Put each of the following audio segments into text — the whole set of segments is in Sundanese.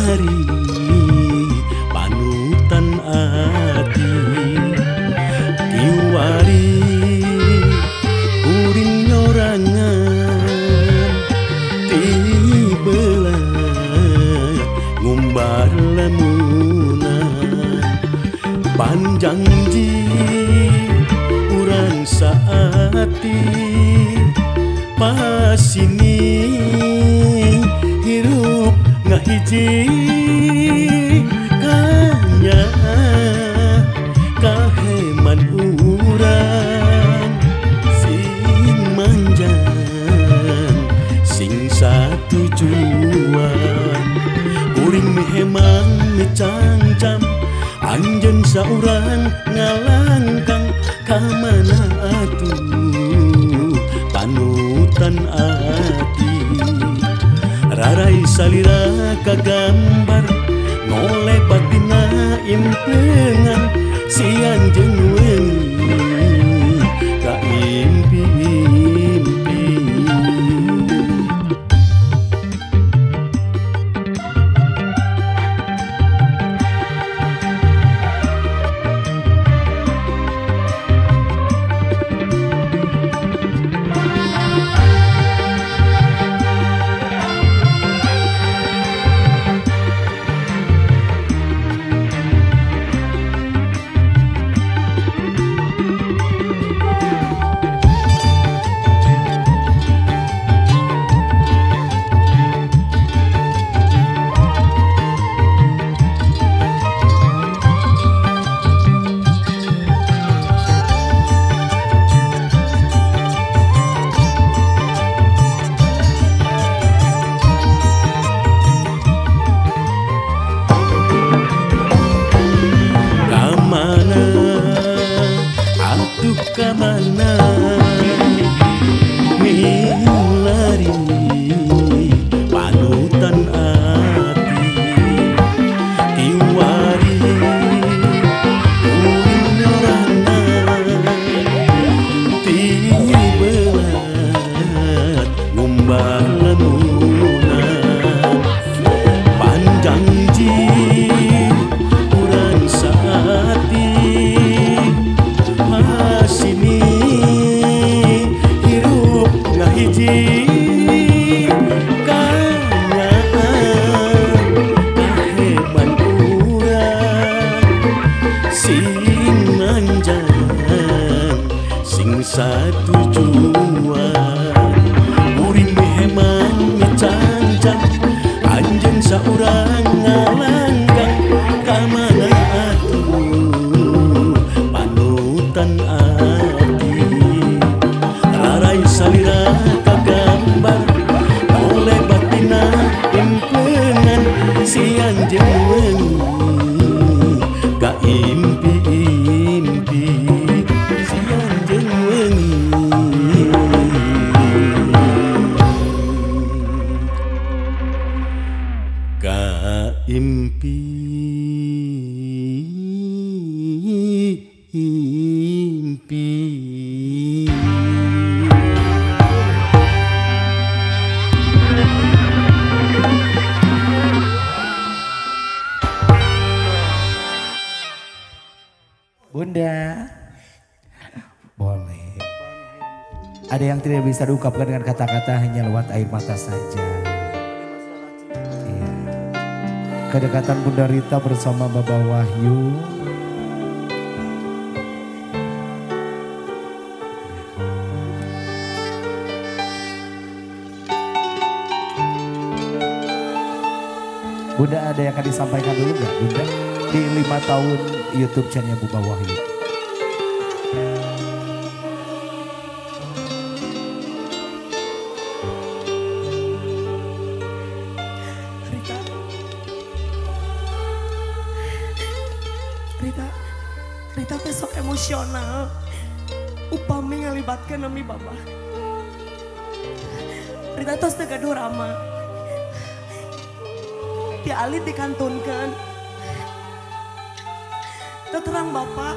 Milari panutan ati kiwari kuring nyorangan tibelah ngumbar lamunan panjangji urang saati pasini hirup ngahiji kanya kaheman urang sing manjang sing satujuan kuring mihemang micangcam anjeun saurang ngalangkang ka mana atuh panutan ati rarai salira kagambar ngolebat dina implengan siang jeung weungi ka impi-impi. Kamana milari panutan ati kiwari kuring nyorangan tibelat ngumbar lamunan panjangji urang saati sini hirup ngahiji kanya kaheman urang sing manjang sing satujuan kuring mihemang micancang anjeun saurang ngalangkang ka mana atuh panutan ati rarai salira kagambar ngolebat dina implengan siang jeung weungi ka impi-impi siang jeung weungi ka impi. Bunda, boleh. Ada yang tidak bisa diungkapkan dengan kata-kata, hanya lewat air mata saja. Iya. Kedekatan Bunda Rita bersama Bapak Wahyu. Bunda, ada yang akan disampaikan dulu nggak, Bunda? Di 5 tahun YouTube channelnya Bunda Wahyu. Rita besok emosional. Upami ngalibatkan nami Baba. Rita tos teu gaduh rama. Ti alit dikantunkeun. Terang Bapak.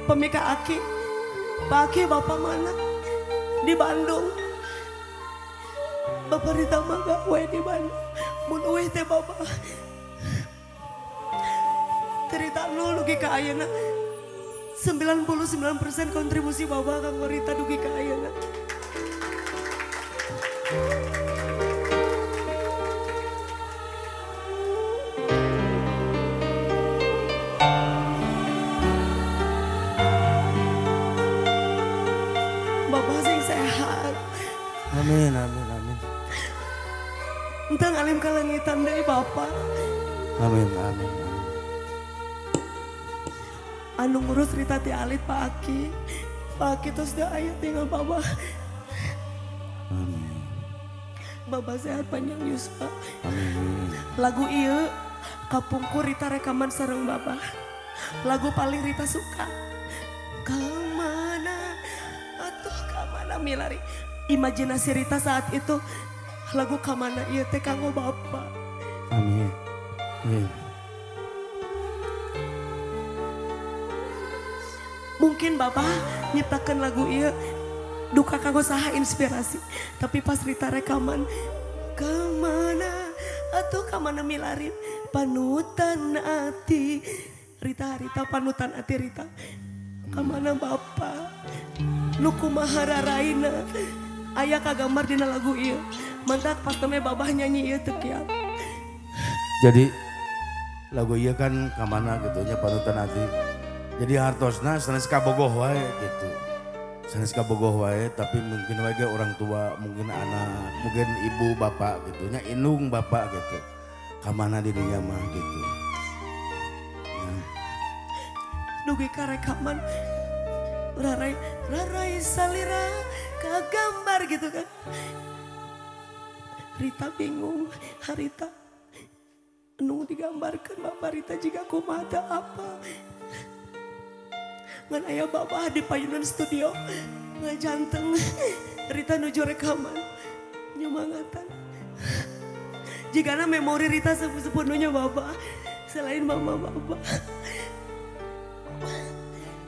Pemika Aki. Pak Aki Bapak mana? Di Bandung. Bapak Rita mah gawe di Bandung. Mun eueuh teh Bapak. Cerita nol dugi ka ayeuna. 99% kontribusi Bapak kanggo Rita dugi ka ayeuna. Bapak sing sehat. Amin, amin, amin. Entah ngalim kalangitan deui Bapak. Amin, amin, amin. Anu ngurus Rita ti alit Pak Aki. Pak Aki terus dah aya tinggal Bapak. Amin. Bapak sehat panjang yuswa. Amin. Lagu ieu kapungkur Rita rekaman sareng Bapak. Lagu paling Rita suka. Kamana atuh kamana milari. Imajinasi Rita saat itu lagu kamana ieu teh kanggo Bapak. Amin. Amin. Mungkin Bapak nyiptakan lagu ieu duka kanggo saha inspirasi. Tapi pas Rita rekaman kemana atau kamana milari panutan ati Rita, Rita panutan ati Rita. Kamana Bapak nu kumaha raraina aya kagambar dina lagu ieu. Mantak pas teme Babah nyanyi ieu teu kiat. Jadi lagu ieu kan kamana gitu nya panutan ati. Jadi hartosna sanes kabogoh wae gitu. Sanes kabogoh wae tapi mungkin wae orang tua, mungkin anak, mungkin ibu bapak gitu nya indung bapak gitu. Kamana di dunia mah gitu. Ya. Dugi ka rekaman rarai rarai salira kagambar gitu kan. Rita bingung, harita nu digambarkan Bapak Rita jika kumaha apa. Ngan aya Bapak di payunan studio ngajanteng Rita nuju rekaman nyemangatan. Jigana memori Rita sepenuhnya Bapak selain mama Bapak.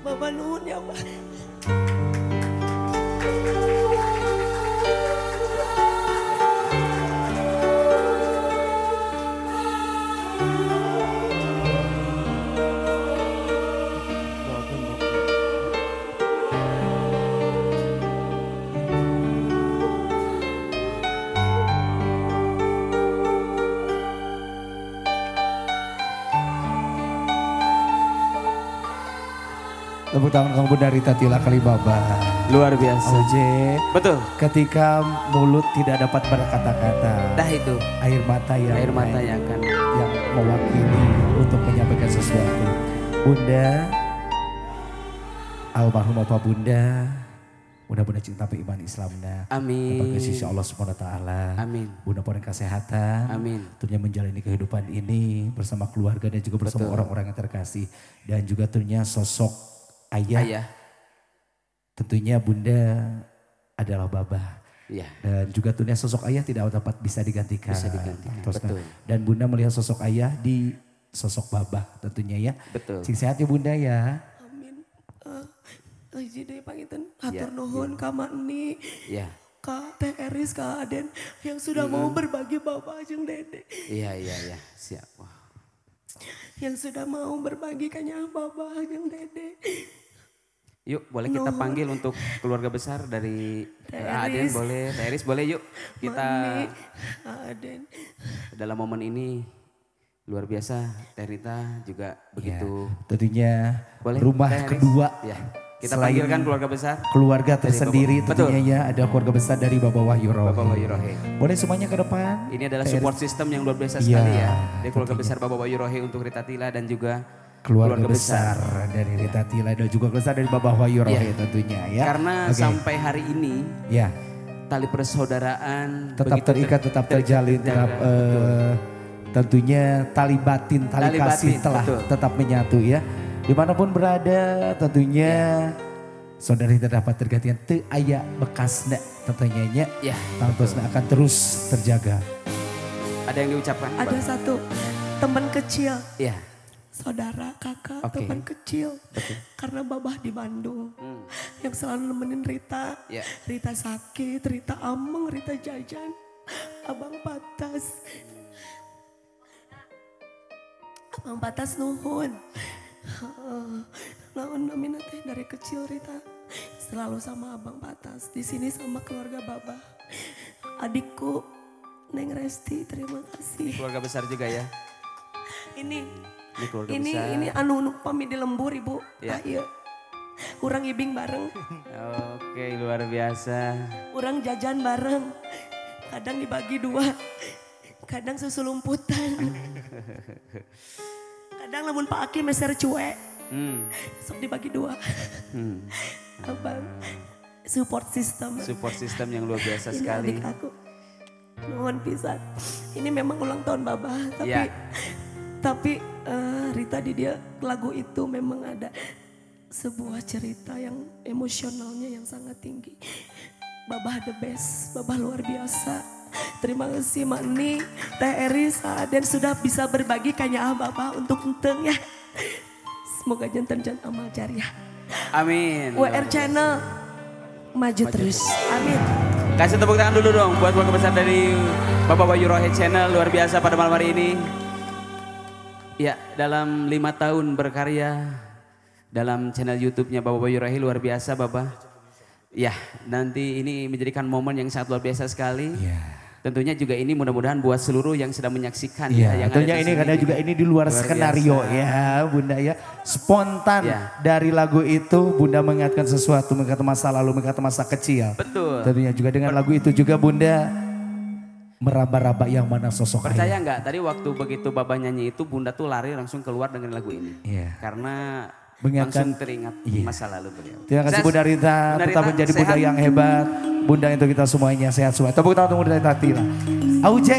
Bapak nuhun ya Pak. Tepuk tangan kamu Bunda Rita Tila Kalibaba. Luar biasa. Oje. Betul. Ketika mulut tidak dapat berkata-kata. Dah itu. Air mata yang air mata yang akan yang mewakili untuk menyampaikan sesuatu. Bunda, almarhum Bapak Bunda, mudah-mudahan cinta iman Islamna. Amin. Dapat sisi Allah Subhanahu wa taala. Amin. Bunda pun kesehatan. Amin. Tentunya menjalani kehidupan ini bersama keluarga dan juga bersama orang-orang yang terkasih dan juga tentunya sosok ayah. Tentunya Bunda adalah Babah. Ya. Dan juga tentunya sosok ayah tidak dapat bisa digantikan. Bisa digantikan. Betul. Dan Bunda melihat sosok ayah di sosok Babah tentunya ya. Betul. Sing sehat ya Bunda ya. Amin. Jadi panginten hatur nuhun ka Makni. Ya. Ka Teh Eris, ka Aden yang sudah mau berbagi Bapak jeung Dede. Iya iya iya, siap. Wah. Yang sudah mau berbagi kanya Bapak jeung Dede. Yuk boleh kita panggil untuk keluarga besar dari Aden boleh, Teh Eris boleh yuk. Kita Mami, Aden. Dalam momen ini luar biasa Teh Rita juga begitu. Ya, tentunya boleh, rumah kedua. Ya, kita panggilkan keluarga besar. Keluarga tersendiri tentunya ya ada keluarga besar dari Bapak Wahyu Rohe. Bapak Wahyu Rohe. Boleh semuanya ke depan. Ini adalah support system yang luar biasa sekali ya. Dari keluarga besar Bapak Wahyu Rohe untuk Rita Tila dan juga keluarga besar dari Rita Tila dan juga besar dari Bapak Wahyu Rohe tentunya ya. Karena sampai hari ini ya tali persaudaraan tetap terikat, tetap terjalin, tetap tentunya tali batin, tali kasih telah tetap menyatu ya. Dimanapun berada tentunya saudari tidak dapat tergantikan teu aya bekasna tentunya nya. Ya, tangtosna akan terus terjaga. Ada yang diucapkan? Ada satu teman kecil. Ya. Saudara, kakak, teman kecil. Betul. Karena Babah di Bandung. Yang selalu nemenin Rita. Ya. Rita sakit, Rita ameng, Rita jajan. Abang Patas. Abang Patas nuhun. Naon namina teh dari kecil Rita selalu sama Abang Patas. Di sini sama keluarga Babah. Adikku Neng Resti, terima kasih. Ini keluarga besar juga ya. Ini keluarga besar. Ini anu pami di lembur Ibu. Ya. Ah, iya. Urang ibing bareng. Oke, luar biasa. Urang jajan bareng. Kadang dibagi dua. Kadang susu lumputan. Kadang lamun Pak Aki meser cuek. Sok dibagi dua. Abang support system. Support system yang luar biasa ini sekali. Adik aku. Nuhun pisan. Ini memang ulang tahun Babah, tapi ya. Tapi Rita di dia lagu itu memang ada sebuah cerita yang emosionalnya yang sangat tinggi. Babah the best, Babah luar biasa. Terima kasih Makni, Teh Eris, dan sudah bisa berbagi kanya Babah untuk enteng ya. Semoga jantan amal jariah. Amin. WR Channel maju terus. Amin. Kasih tepuk tangan dulu dong buat keluarga besar dari Bapak Bayu Rohe Channel, luar biasa pada malam hari ini. Ya, dalam 5 tahun berkarya dalam channel YouTube-nya Bapak Bayu Rohe, luar biasa Bapak. Ya, nanti ini menjadikan momen yang sangat luar biasa sekali. Ya. Tentunya juga ini mudah-mudahan buat seluruh yang sedang menyaksikan. Ya, ya, yang tentunya ada ini karena juga ini di luar skenario biasa. Ya Bunda ya. Spontan ya. Dari lagu itu Bunda mengingatkan sesuatu, mengingatkan masa lalu, mengingatkan masa kecil. Betul. Tentunya juga dengan lagu itu juga Bunda meraba-raba yang mana sosok Percaya ayah. Nggak tadi waktu begitu Bapak nyanyi itu Bunda tuh lari langsung keluar dengan lagu ini. Iya. Karena langsung teringat iya. masa lalu beliau. Terima kasih Bunda Rita, tetap menjadi sehat. Bunda yang hebat. Bunda untuk kita semuanya sehat semua. Tepuk tangan untuk Bunda Rita Tila. Auje.